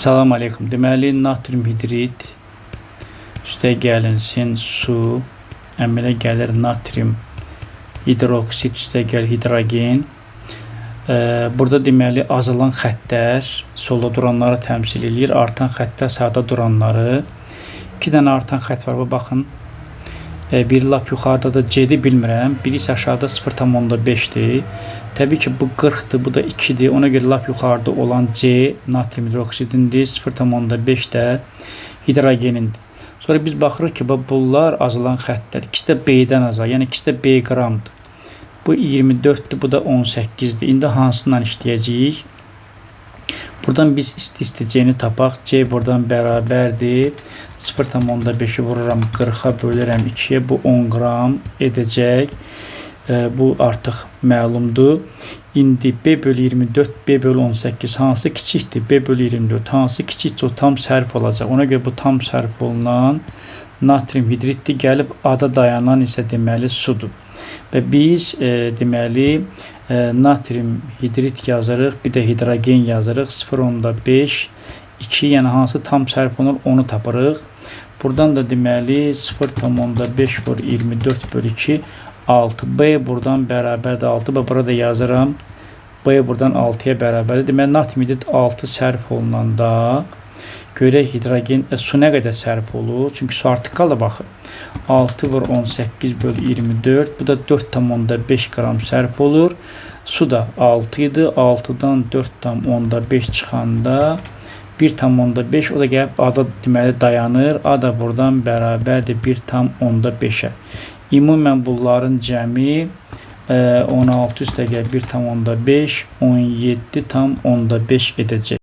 Salam aleykum. Deməli, natrium hidrid üstə gəlinsin su, əmələ gəlir natrium hidroksid üstə gəl hidrogen. Burada deməli azalan xəttlər solda duranları təmsil eləyir, artan xəttlər sağda duranları. 2 dənə artan xətt var. Bu baxın. Biri lap yuxarıda da C-dir, bilmirəm. Biri isə aşağıda 0,5-dir. Təbii ki, bu 40-dır, bu da 2-dir. Ona görə lap yuxarıda olan C natrium hidroksidindir, 0,5 də hidrogenindir. Sonra biz baxırıq ki, bunlar azalan xəttlər. İkisi də B-dən azal, yəni ikisi də B qramdır. Bu 24-dür, bu da 18-dir. İndi hansından işləyəcəyik? Buradan biz isti-isti C-ni tapaq. C buradan bərabərdir. 0,5-i vururam 40-a bölürəm 2-yə. Bu 10 qram edəcək. Bu artıq məlumdur. İndi B bölü 24, B bölü 18 hansı kiçikdir? B bölü 24 hansı kiçikdir? O tam sərf olacaq. Ona görə bu tam sərf olunan natrium hidriddir. Gəlib ada dayanan isə deməli sudur. Və biz deməli natrium hidrid yazırıq, bir də hidrogen yazırıq. 0,5 2, yəni hansı tam sərf olunur onu tapırıq. Buradan da deməli 0,5 vur 24 bölü 2 6. B buradan bərabərdir 6. Və burada yazıram. B buradan 6-ya bərabərdir. Deməli natrium hidrid 6 sərf olunanda görək hidrogen su nə qədər sərf olur? Çünki su artıq qalır baxın. 6 vur 18 bölü 24. Bu da 4,5 qram sərf olur. Su da 6 idi. 6-dan 4,5 çıxanda 1,5, o da gəlib ada deməli dayanır. A da buradan bərabərdir 1,5-ə. Ümumən bunların cəmi 16 üstə gəl 1,5 17,5 edəcək.